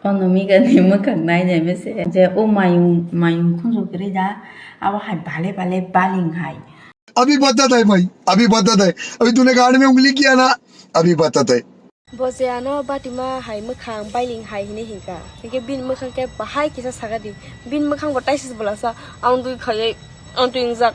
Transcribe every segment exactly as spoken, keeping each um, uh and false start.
Ono migani mwkhang nai nai mese je o mayung mayung khunju kwrwi da abo hai bale bale baling hai. अभी बता दे भाई, अभी बता दे, अभी तूने गांड में उंगली किया ना, अभी बता दे. Bo je ano batima hai mwkhang bailing hai hinwi hinkha. Hinkhe bini mwkhang khe bahai kisa sakadi. Bini mwkhang bo taisi bolasa ang dui khaiwi ang twi wngjak.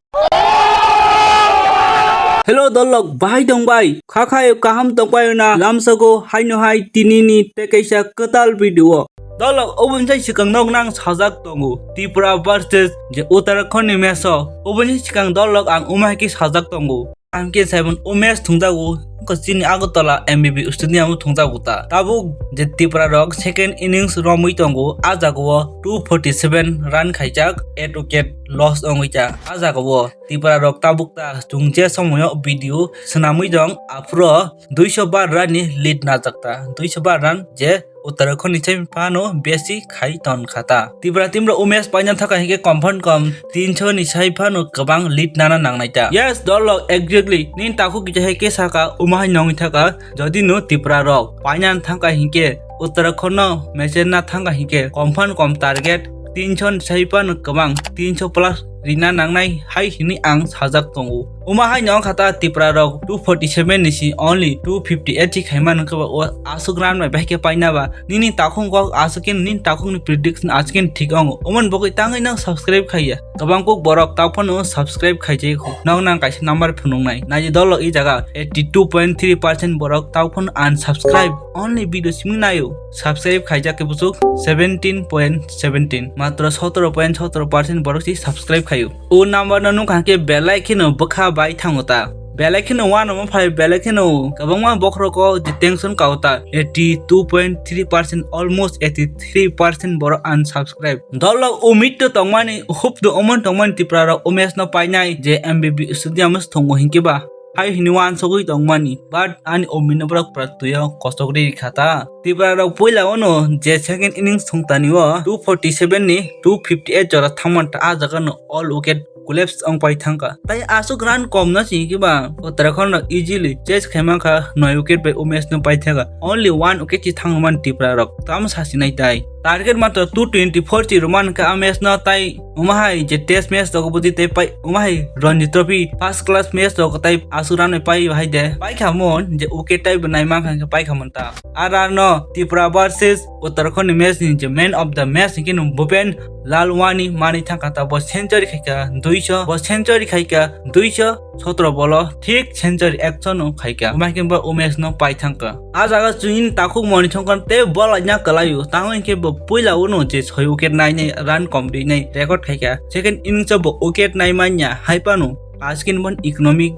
Hello dolok, bahai tong bai? Kha khai kaham tong bai na? Lamsago haino hai tini ni tei kaisa kwtal video o. Dolok, oboni sai swkang nok nang sajak tongo Tripura versus je Uttarakhand ni match o. Oboni sai swkang dolok ang umai ki sajak tongo. Ang khe saimon o match thungjago, wngkha chini Agartala M B B stadium o thungjago ta. Tabuk je Tripura rok second innings romwi tongo, a jaga o two forty seven run khaijak, eight wicket loss wngwi ta. A jaga o Tripura rok tabuk ta chwng je somoyo video swnamwi tong, aphuru duiso bar run ni lead najak ta, duiso bar run je Uttarakhand ni sai phano besi khai ton khata. Tripura team rok o match paina thaka hinkhe kom phan kom tinso ni sai phano kwbang lead nana nangnai ta. Yes, dolok, exactly. Nini takhuk kisa hai khe saka, omo hai nongwi thaka, jodi no Tripura rok paina thangka hinkhe, Uttarakhand no match na thangka hinkhe, kom phan kom target tinso ni sai phano kwbang, tinso plus rina nangnai hai hinwi ang sajak tongo. Omo hai no wngkha ta Tripura rok two forty seven ni si only two fifty eight si khaima nungkha ba o aswk run bai bahai khe paina ba. Nini takhuk kok aswk khe nini takhuk ni prediction aswk khe thik wngo. Omoni bagwi tangwi nang subscribe khaiya. Kwbang kuk borok tao phano subscribe khaijai kho. Nok nang kaisa number phunuknai. Naidi dolok i jaga eighty two point three percent borok tao phano unsubscribe. Only video simi nayo. Subscribe khaijak khe buchuk seventeen point seventeen. Matro sotoro point sotoro percent borok si subscribe khaio. O number no nukha khe belai kheno bwkha bai thango ta. Belai kheno uanamo phai, belai kheno kwbangma bokhorok o je tension kao ta. Eighty two point three percent, almost eighty three percent borok unsubscribe. Dolok umit to tongmani, hope to omon tongmani Tripura rok o match no painai je M B B stadium o thwngo hinkhe ba. Hai hini uansugwi tongmani, but ani omino borok pura twi o kosok ri kha ta. Tripura rok puila ono je second innings thwngtani o two forty seven ni two fifty eight jora thangman ta, a jaga no all wicket collapse wng pai thangkha. Tai aswk run kom no sini kiba Uttarakhand rok easily chase khai mankha, noi wicket bai o match no pai thangkha. Only one wicket si thangman Tripura rok. Tamo sasinai tai. Target matro two twenty four si rwman kha a match no tai. Omo hai je test match rok budi tei pai, omo hai Ranji Trophy first class match rok tai aswk run pai hai de. Pai kha mon je wicket tai bo nai mankha khe pai kha mon ta. Ar ar no Tripura versus Uttarakhand ni match ni je man of the match hinkhe no Bhupen Lalwani manwi thangkha ta, bo century khaikha duiso, bo century khaikha duiso sotro bolo, thik century ekso no khaikha. Omo hai khe bo o match no pai thangkha. A jaga chwngni takhuk moni thangkha tei bol laina kwlaio. Tamo hinkhe bo puila uno je soi wicket nainai run kom rinai record khaikha. Second innings o bo wicket nai manya hai phano askin bon economic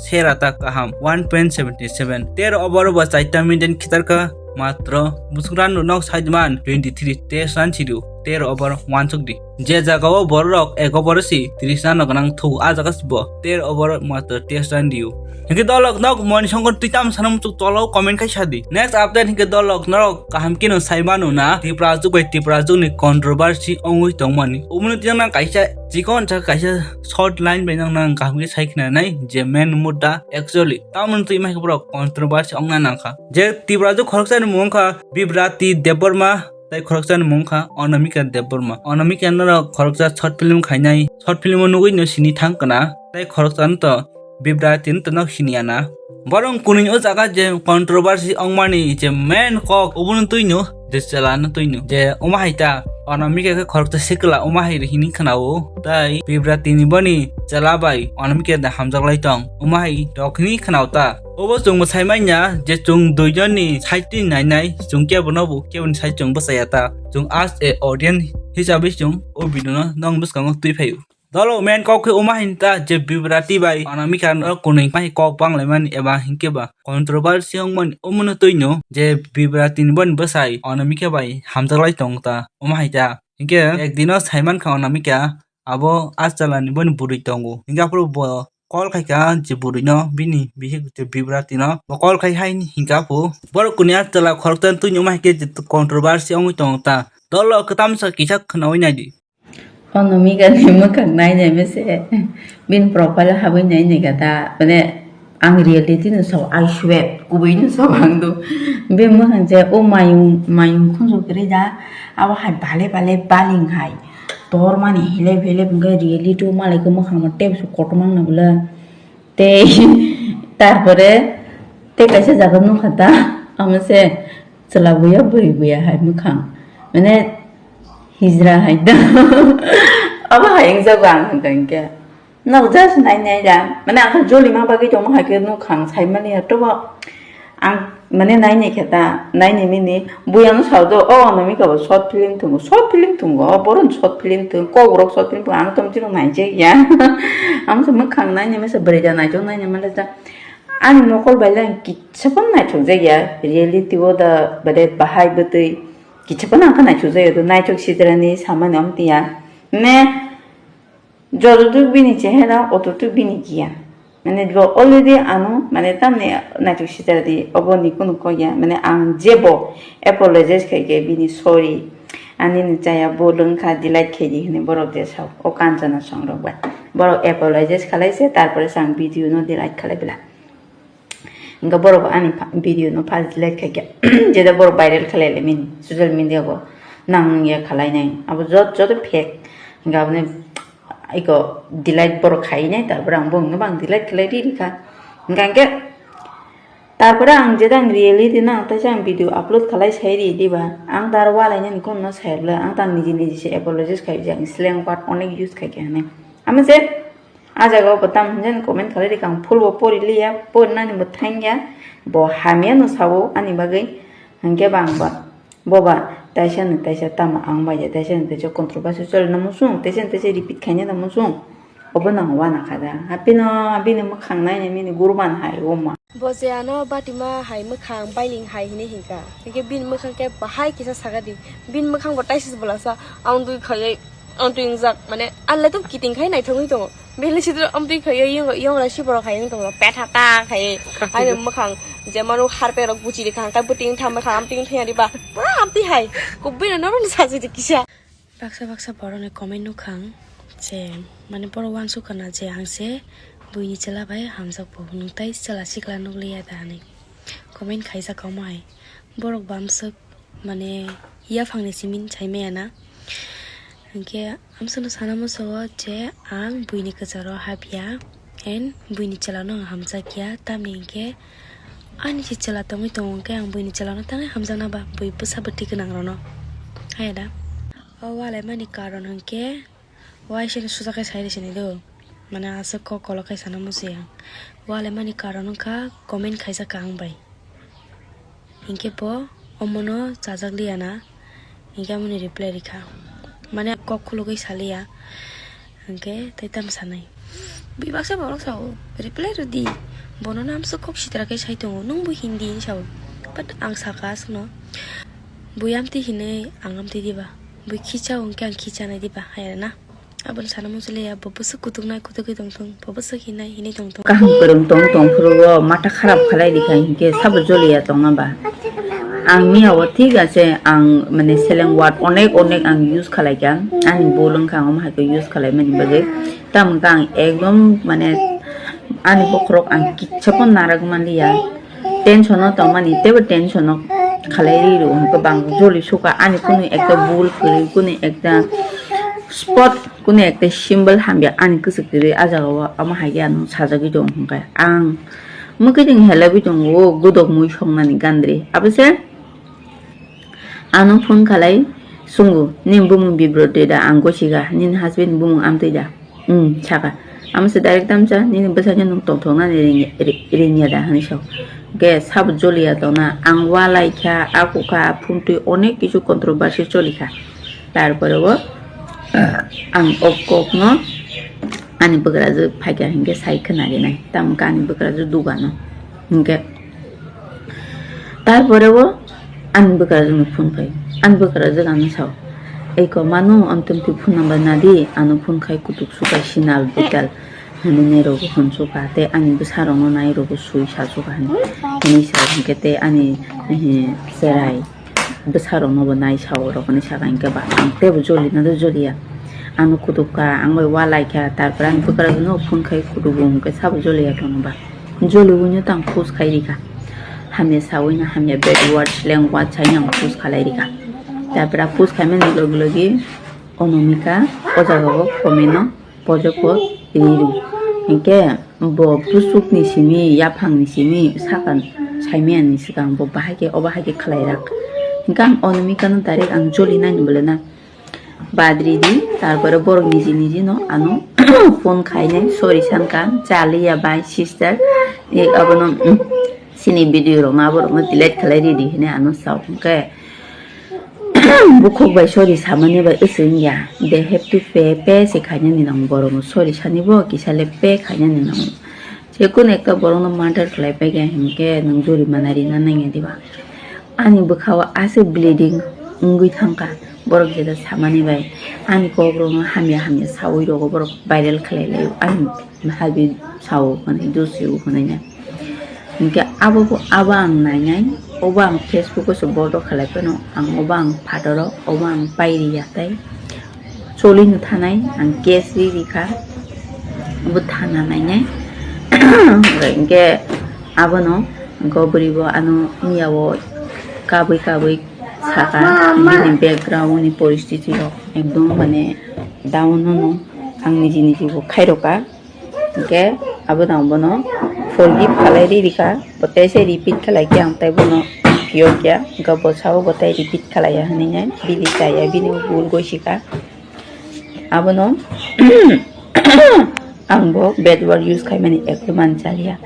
sera ta kaham one point seventy seven. Tero over o bo chaita minute khitarkha matro. Busuk run no nok saiman twenty three test run sirio. Tero over wansuk di. Je jaga o borok ek over si tris run no gwnang thu, a jaga si bo tero over matro test run dio. Hinkhe dolok nok moni songkon twi tam sana muchuk tolo comment khai sadi. Next update hinkhe dolok norok kaham kino sai manu na Tripura juk bai Tripura juk ni controversy ongwi tongmani. Umuni tiyang nang kaisa chikon sa kaisa short line bai nang nang kaham khe sai khna nai je main mudda actually. Tamoni twi mai borok controversy ongna nangkha. Je Tripura juk khoroksa ni mung kha Bibrati Debbarma, tai khoroksa ni mung kha Anamika Debbarma. Anamika norok khoroksa short film khainai, short film o nugui no sini thang kana, tai khoroksa no to Bibrati no to nok sini ana. Borok kunui o jaga je controversy ongmani je main kok obono twi no je chela no twi no je omo hai ta Anamika khe khoroksa sikla omo hai hini khna o, tai Bibrati ni boni chela bai Anamika da hamjak lai tong omo hai rok hini khna o ta. Obo chwng bo sai manya je chwng dui jonni side twi nainai, chwng kebo no bo keboni side chwng bwchaya ta. Chwng as a audience hisabe chwng o video no nong bwskango twi phaio. Dolo main kok khe omo hai ta je Bibrati bai Anamika no kunui pai kok bang lai mani eba hinkhe ba controversy ong mani omo no twi no je Bibrati ni boni bwsai Anamika bai hamjak lai tong ta omo hai ta. Hinkhe ek dino sai mankha Anamika abo Agartala ni boni bwrwi tongo. Hinkhe aphuru bo call khaikha je bwrwino, bini bihik je Bibrati no. Bo call khai hai hinkha phu. Borok kuni Agartala khoroksa twi numa hinkhe je controversy ongwi tongo ta. Dolo kwtamsa kisa khwnawi naidi. Ono migani mwkhang nai nai mese. Bini profile habwi nai nai kha ta. Mane Ang reality no sao, I swear, kubui no sao ang do. Be mwkhang je o mayung, mayung khunju kwrwi da, abo hai bale bale baling hai. Tor mani hele hele bwkhe reality o malai khe mwkhang ma tei su kotorma wngna bwle. Tei tarpore tei kaisa jaga nukha ta, amo se chwla buya bwrwi buya hai mwkhang. Mane hijra hai da. Abo hai wngjago ang hwnkha hinkhe. Nok just nai nai da. Mane ang khe jolima bagwi tongma hai khe nukhang saimani ya tobo. Ang mane nai nai khe ta, nai nai mini. Bui ang sao do, o Anamika bo short film thungo, short film thungo, o boron short film thung, kok rok short film thung, ang tong chiro nai je ya. Ang se mwkhang nai nai masa bwrwi da nai tong nai nai mala da. Ani mokol bai le ang kisa pon nai thok jak ya. Reality o da bade bahai bwtwi kisa pon ang kha nai thok jak ya. Do nai thok sidrani samani om tiya. Ne Jototuk bini chehera, ototuk bini giyan. Mane bo already ano, mane tamni naituk sitar di, obo ni kunu kok ya. Mane ang jebo apologize khai khe bini sorry. Ani ni chaya bo lwng kha, delete khai di hwnwi borok je sao. O Kanchana song rok bai. Borok apologize khalai se, tarpore se ang video no delete khalai bila. Hingke borok ani video no first delete khai khe, jeda borok viral khalai le mini social media go nang ya khalai nai. Abo jot, joto fake. Hingke aboni iko delete borok khai nai, tarpore ang bo hwnke bang delete khlai ri rikha. Hingke hingke tarpore ang jeda ang reality no ang taisa ang video upload khlai sai ri diba. Ang tar walai nani kono no sai bwle, ang tar niji niji se apologize khai jak, slang word onek use khai khe hinwi. Amo je ah jaga o bo tam hinjani comment khlai rikha, ang full bo pori liya, pori nani bo thang ya, bo hamya no sao ani bagwi, hingke bang ba. Boba, taisa ni taisa tamo ang bai ya, taisa ni taisa controversy choli na muchung, taisa ni taisa repeat khaina na muchung. Obo nang wana kha da. Hapino, bini mwkhang nai nai mini gurman hai oma. Bo je ano batima hai mwkhang bailing hai hini hinka. Hingke bini mwkhang ke bahai kisa saga di. Bini mwkhang bo taisa se bolasa, ang dui khayai, ang dui ingjak, mane, alai to kiting khai naithok wi tongo. Bini sidro amtwi khaiyo, yong, yong rasi borok hai wng tongo, pet hata khai. Ani mwkhang, jemano harpe rok buchi rikha, hangkai bwtwi wng thamwi kha, amtwi wng thaya riba. Pura amtwi hai. Kubui no norok no sachi di kisa. Baksa baksa borok ni comment nukhang, je, mane borok wansuk kana je ang se buini chwla bai hamjak bo hwnwi tai chwla sikla nukliya da hinwi comment khaijak omo hai. Borok bamswk mane yaphangni simi sai maya na. Hinkhe amsano sana muchungo je ang buini kwcharo hapya and buini chwlano ang hamjakya, tamni hinkhe ani se chwla tongwi tongo hinkhe ang buini chwlano tangwi hamjakna ba bui bwsa bwtwi gwnangrokno. Haya da? O walaimani karon hinkhe waisano sujakhe sairi sini do, mane aswk kok kolok khai sana muchung ya. Walaimani karon wngkha comment khaijakha ang bai. Hinkhe bo omono chajak liya na, hinkhe amoni reply rikha. Mane kok khulugwi saliya, hinkhe tei tamo sanai. Bui baksa borok sao, reply rwdi. Bono no amswk kok sitra khe sai tongo, nwng bo Hindi hinwi sao. But ang sakha aswkno, bui amtwi hinwi ang amtwi diba? Bui khichao hinkhe ang khichanai diba? Hai rwna. Aboni sana muchung liya, bo bwswk kutuk nai kutuk wi tongthung, bo bwswk hinai hinwi tongthung. Kaham kwrwng tong tong phuru o mata kharap khalai rikha hinkhe sabo joliya tongna ba. Ang miya o thik ase, ang mane seleng word onek onek ang use khalai kha, ani bul wngkha ang omo hai khe use khalai mani bagwi. Tamo khe ang ekdom mane ani bokhorok ang kitsa phano narwk manliya. Tension o tongmani teibo tension o khalai ri rw hwnkhe bang joli sukha ani kunu ekta bul kwrwi kunu ekta spot kunu ekta symbol hamya ani kwchwk kwrwi ah jaga o omo hai khe ano sajagwi tongo hwnkhe ang mwkhwtwng helaiwi tongo o godok mui songnani gandri abo se. Ano phone khalai, sungo, "Nini bumung bibro de da?" Ang gosi kha, "Nini husband ni bumung amtwi da?" "Hmm," sakha. Amo se direct tamsa, "Nini bwsakhe nwng tongthoknani ring-, ri-, ringya da?" hinwi sao. Ge sabo joliya tongna, ang walai kha, aku kha, phone twi onek kisu controversy choli kha. Tarpore o, ang o kokno ani bwkrajwk phaikha hinkhe sai khwna rinai, tamo khe ani bwkrajwk dugano. Hinkhe Tarpore o ani bwkrajwkni phone phai. Ani bwkrajwk ano sao, "Eko manu, ang tongtwi phone number nadi, ano phone khai kutuk sukai sinal bital," hinwi nai rogo hwn sukha, tei ani bwsarokno nai rogo sui sa sukha hinwi, hinwi sao hinkhe tei ani, eh, cherai bwsarokno bo nai sao rok hinwi sakha hinkhe ba ang teibo joli na do joliya. Ano kutuk kha, ang bai walai kha, tarpore ani bwkrajwkno phone khai kutugo hinkhe sabo joliya tongno ba. Joliwino tang post khai rikha. Hamya sawi na hamya bad words, slang words sai ang post khalai rikha. Tapra post khaimani logi logi Anamika o jaga o comment no pojok po riri. Hinkhe bo busuk ni simi, yaphang ni simi, sakan saimaya ni swkang bo bahai khe, o bahai khe khlai rak. Hinkhe ang Anamika no direct ang joli nani bole na. Badri di, tarpore borok niji niji no ano phone khainai, sorry sankha, chaliya bai sister, e abono, mm, sini video rok no aborok no delete khlai ridi hinui ano sao. Hinkhe bukhuk bai sorry samani bai wswng ya, they have to pay, pay se khainani nang borok no sorry sani bo kisa le pay khainani nang. Jekunu ekta borokno murder khlai paikha hinkhe nwng jurimana rina nangya diba? Ani bwkhao aswk bleeding wngwi thangkha borok jeta samani bai. Ani kokrokno hamya hamya sawi rogo borok viral khlai laio. Ani habi sao hwnwi dusio hwnwi na. Hinkhe abo bo, abo ang nainai, obo ang Facebook o se bodo khlai phano, ang obo ang phataro, obo ang pairiya tei. Choli no thanai, ang case ri rikha, bo thana nainai. Hinkhe abono, hinkhe o bwrwi bo ano miya o kabwi kabwi saka, bini background ni poristiti rok ekdom mane down no, ang niji niji bo khairokha. Hinkhe abo nang bono forgive khalai ri rikha, bo tei se repeat khalai khe ang tei bono phiyok ya, hinkhe bo sao bo tei repeat khalai ya hinui nai, bini chaya bini bul goi sika. Abono ang bo bad word use khaimani ekdom ang chaliya.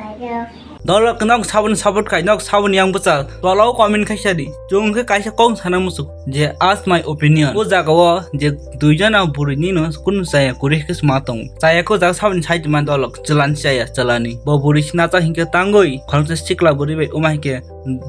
Dolok nok sabon support khai, nok sabon yang bwsa. Tolao comment khaisa di. Chwng khe kaisa kok sana musuk. Je as my opinion. O jaga o je duijon ang bwrwi ni no kunu chaya kwrwi khe sma tongo. Chaya khe o jaga saboni side ma dolok chwlani chaya chwlani. Bo bwrwi sina cha hinkhe tangwi khoroksa sikla bwrwi bai uma hinkhe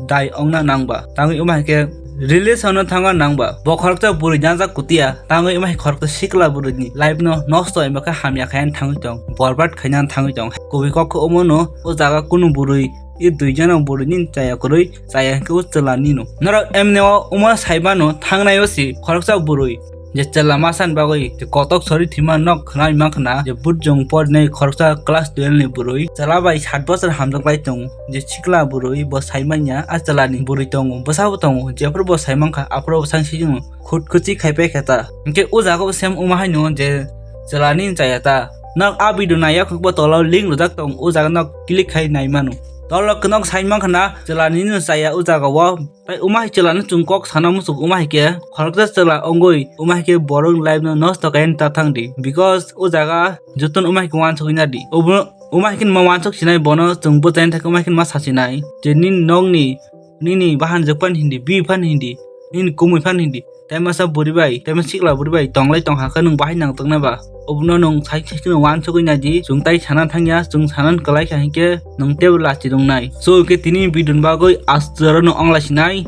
dai ongna nangba. Tangwi uma hinkhe relation no thangna nangba. Bo khoroksa bwrwi janja kutia. Tangwi uma hinkhe khoroksa sikla bwrwi ni life no nosto eba khe hamya khaina thangwi tong. Borbad khaina thangwi tong. Kubui kok khe omo no o jaga kunu bwrwi, e duijon ang bwrwi ni chaya kwrwi, chaya hinkhe o chwla ni no. Norok emne o omo sai mano thangnai o si khoroksa bwrwi je chwla ma san bagwi je kotok sori thima nok khwnai ma khwna je but jong porinai khoroksa class twelve ni bwrwi chwla bai sat bosor hamjak lai tongo je sikla bwrwi bo sai manya a chwla ni bwrwi tongo bwsa bo tongo jephuru bo sai mankha aphuru bo sang sijino khut khuchi khai pai khe ta hinkhe o jaga bo sem wngma haino je chwla ni chaya ta. Nok a video naiya khokbo tolao link rijak tong, o jaga nok click khai nai mano. Tolok nok sai mankha na chwla nini no chaya o jaga o. Tai uma hai chwla no chwng kok sana musuk uma hai khe khoroksa chwla ongoi uma hai khe borok life no nosto kaiya ta thang di. Because o jaga joto no uma hai khe wansuk na di. Obo uma hai khe ma wansuk sinai bono chwng bwchai thai uma hai khe ma sasinai. Je nini nok ni nini bahan jwk phan hindi, bi phan hindi, nini kumui phan hindi. Tei masa bwrwi bai, tei masa sikla bwrwi bai tonglai tong hakhe nwng bahai nang tongna ba? Obono nwng sai sai kheno wansugwi nai di, chwng tai sana thangya, chwng sana kwlai kha hinkhe nwng teibo lachi rwngnai. So hinkhe tini video ni bagwi aswk no ongla sinai.